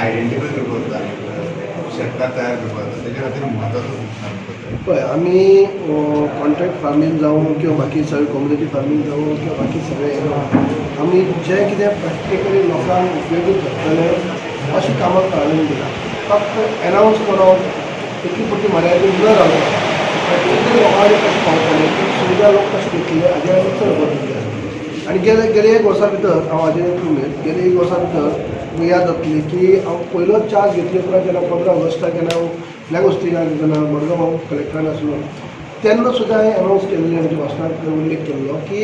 Identify करपाक जाता आनी शेतकार तयार करपाक जाता, तेच्या खातीर म्हत्वाचो सांगता. पळय, आमी कॉन्ट्रॅक्ट फार्मींग जावं किंवा बाकी सगळे कम्युनिटी फार्मींग जावं किंवा बाकी सगळे, आमी जें कितें प्रॅक्टिकली लोकांक उपयोगी ठरतलें अशीं कामां प्राधान्य दिलां. फक्त एनावन्स करप इतली पुरती मर्यादीत न रावता प्रॅक्टिकली लोकां कडेन कशें पावतलें, ती सुविधा लोक कशें घेतले हाजेर आमी चड भर दिल्ली आसा. आनी गेले गेले एक वर्सा भितर हांव हाजेर एक उमेद, गेले एक वर्सा भितर तुमकां याद जातली की हांव पयलोच चार्ज घेतले उपरांत जेन्ना 15 ऑगस्टाक जेन्ना हांव फ्लॅग होस्टिंगाक जेन्ना मडगांव हांव कलेक्टरान आसलो, तेन्ना सुद्दां हांवें अनावन्स केल्लें, म्हज्या भाशणांत उल्लेख केल्लो की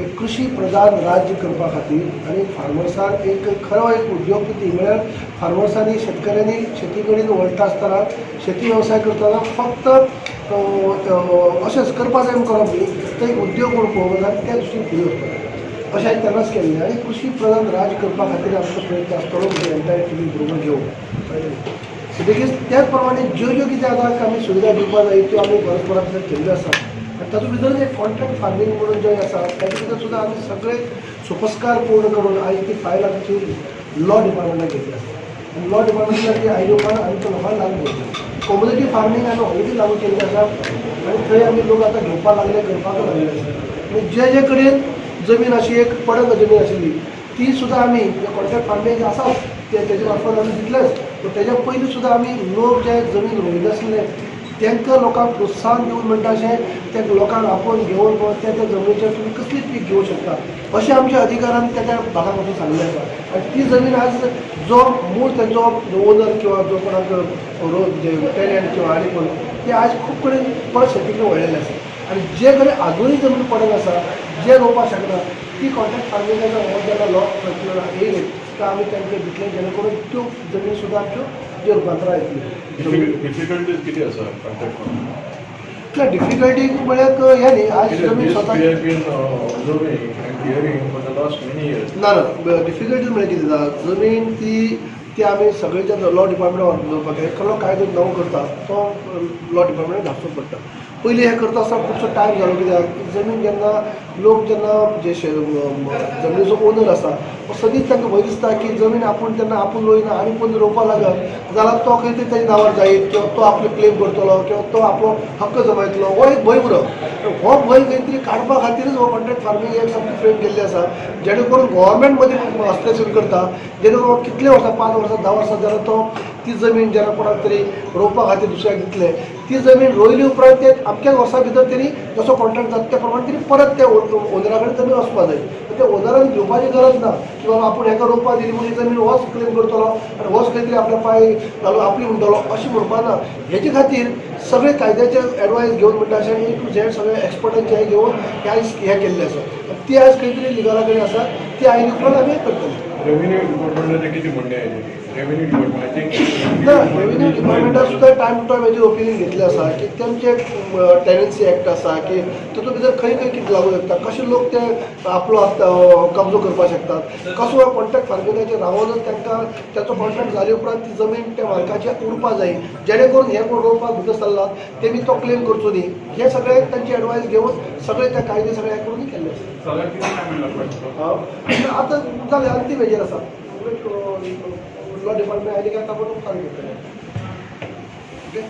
एक कृशी प्रधान राज्य करपा खातीर आनी फार्मर्सांक एक खरो एक उद्योगपती, म्हळ्यार फार्मर्सांनी, शेतकऱ्यांनी शेती कडेन वळटा आसतना, शेती वेवसाय करतना फक्त अशेंच करपा जाय म्हूण करप न्ही, तर एक उद्योग म्हूण पळोवंक जाय आनी त्या दृश्टीन फुडें वचपाक जाय अशें हांवें तेन्नाच केल्लें. आनी कृशी प्रधान राज्य करपा खातीर आमचो प्रयत्न आसतलो म्हणजे एंटायर टिमी बरोबर घेवन, कळ्ळें न्ही? म्हणटकीच त्याच प्रमाणे ज्यो ज्यो कितें आतां आमी सुविधा दिवपाक जाय त्यो आमी परस्परा भितर केल्ल्यो आसा. आनी तातूंत भितर एक कॉन्ट्रॅक्ट फार्मींग म्हणून जें आसा, ताजे भितर सुद्दां आमी सगळे सोपस्कार पूर्ण करून आयज ती फायल आमची लॉ डिपार्टमेंटाक गेल्ली आसा आनी लॉ डिपार्टमेंटान ती आयली उपरांत आमी तो लोकांक लागू करतले. कम्युनिटी फार्मींग आमी ऑलरेडी लागू केल्लें आसा आनी थंय आमी लोक आतां घेवपाक लागले, करपाक लागले आसा. आनी जे जे कडेन जमीन अशी एक पडंग जमीन आशिल्ली, ती सुद्दां आमी कॉन्ट्रॅक्ट फार्मींग आसा ते तेजे मार्फत आमी दितलेच, पूण तेज्या पयलीं सुद्दां आमी लोक जे जमीन रोयनासले तांकां लोकांक प्रोत्साहन दिवन म्हणटा अशें त्या लोकांक आपोवन घेवन त्या त्या जमनीचेर तुमी कसली पीक घेवं शकता अशें आमच्या अधिकारान त्या त्या भागाक वचून सांगलें आसा. आनी ती जमीन आज जो मूळ तेंचो ओनर किंवा जो कोणाक रो जे टेनंट किंवा आनी कोण, ते आज खूब कडेन परत शेती कडेन वळिल्ले आसा. आनी जे कडेन आजुनूय जमीन पडून आसा, जे रोवपाक शकना, ती कॉन्ट्रॅक्ट फार्मिंगाचो हो जेन्ना लॉ येयले तर आमी तांकां दितले, जेणे करून त्यो जमीन सुद्दां आमच्यो जे रुपांतरां येतली. डिफिकल्टीज कितें आसा कॉन्ट्रॅक्ट ना, डिफिकल्टी म्हळ्यार हें न्ही, आज जमीन स्वता We have been observing and hearing for the last many years. ना ना, डिफिकल्टी म्हळ्यार कितें जाता, जमीन ती ती आमी सगळेच्या लॉ डिपार्टमेंट दवरपाक जाय. कसलो कायदो नवो करता तो लॉ डिपार्टमेंटाक धाडचो पडटा. पयलीं हें करता आसतना खुबसो टायम जालो, कित्याक जमीन जेन्ना लोक जेन्ना जे जमनीचो ओनर आसा तो सदींच तांकां भंय दिसता की जमीन आपूण तेन्ना आपूण रोयना आनी कोण रोवपाक लागत जाल्यार तो खंय तरी तेज्या नांवार जायत किंवा तो आपले क्लेम करतलो किंवा तो आपलो हक्क जमयतलो, हो एक भंय उरप. हो भंय खंय तरी काडपा खातीरच हो कॉन्ट्रॅक्ट फार्मींग एक सामकी फ्रेम केल्ली आसा, जेणे करून गोवोरमेंट मदीं हस्तक्षेप करता, जेणे करून कितले वर्सां, 5 वर्सां, 10 वर्सां जाल्यार तो ती जमीन जेन्ना कोणाक तरी रोवपा खातीर दुसऱ्याक दितले, ती जमीन रोयली उपरांत ते अमक्याच वर्सां भितर तेणी जसो कॉन्ट्रॅक्ट जाता त्या प्रमाणे तेणी परत त्या ओनरा कडेन जमीन वचपा जाय. त्या ओनरान घेवपाची गरज ना की बाबा आपूण हेका रोवपा दिली म्हणून ही जमीन होच क्लेम करतलो आनी होच खंय तरी आपल्या पांय घालून आपली म्हणटलो अशें म्हणपा ना. हेजे खातीर सगळे कायद्याचे एडवायस घेवन म्हणटा अशें ए टू झेड सगळे एक्सपर्टांचे हे घेवन हे आयज हें केल्लें आसा. ती आयज खंय तरी लिगला कडेन आसा, ती आयली उपरांत आमी करतले. रेव्हेन्यू डिपार्टमेंटाचें कितें म्हणणें आहे? रेव्हेन्यू डिपार्टमेंट, I think ना, रेव्हेन्यू डिपार्टमेंटान सुद्दां टायम टू टायम हेजेर ओपिनियन घेतलें आसा की तेमचे टेनन्सी एक्ट आसा की तातूंत भितर खंय खंय कितें लागू शकता, कशे लोक ते आपलो कब्जो करपाक शकतात, कसो कॉन्ट्रॅक्ट फार्मिंगाचेर रावोनच तांकां ताचो कॉन्ट्रॅक्ट जाले उपरांत ती जमीन त्या मालकाची उरपा जाय, जेणे करून हे कोण रोवपाक भितर सरलात तेमी तो क्लेम करचो न्ही. हे सगळे तांची एडवायस घेवन सगळे त्या कायदे सगळे हे करून केल्ले आसा. सगळ्यात किती टायम लागतो? आतां जालें, अंतीम हेजेर आसा. लॉ डिपार्टमेंट आयली काय ताबडतोब चालू करतले. ओके.